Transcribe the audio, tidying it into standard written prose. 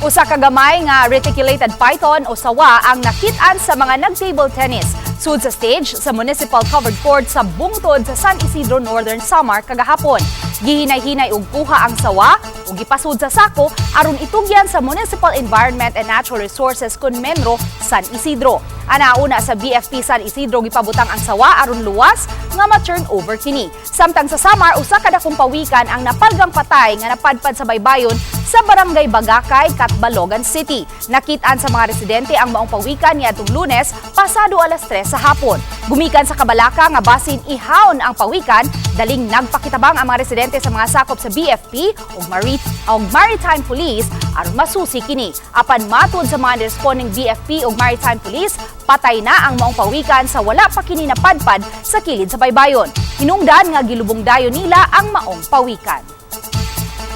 Usa ka gamay nga reticulated python o sawa ang nakit-an sa mga nag-table tennis sud sa stage sa Municipal Covered Court sa bungtod sa San Isidro, Northern Samar kagahapon. Gihinay-hinay og kuha ang sawa ug gipasud sa sako aron itugyan sa Municipal Environment and Natural Resources kun MENRO San Isidro. Ana-una sa BFP San Isidro gipabutang ang sawa aron luwas nga ma-turn over kini. Samtang sa Samar, usa ka dakong pawikan ang napalgang patay nga napadpad sa baybayon sa Barangay Bagakay, Catbalogan City. Nakit-an sa mga residente ang maong pawikan niadtong Lunes pasado alas 3 sa hapon. Gumikan sa kabalaka nga basin ihawon ang pawikan, daling nagpakitabang ang mga residente sa mga sakop sa BFP ug Maritime Police aron masusi kini. Apan matud sa mga responding BFP ug Maritime Police, patay na ang maong pawikan sa wala pa kini napadpad sa kilid sa baybayon. Hinungdan nga gilubong dayon nila ang maong pawikan.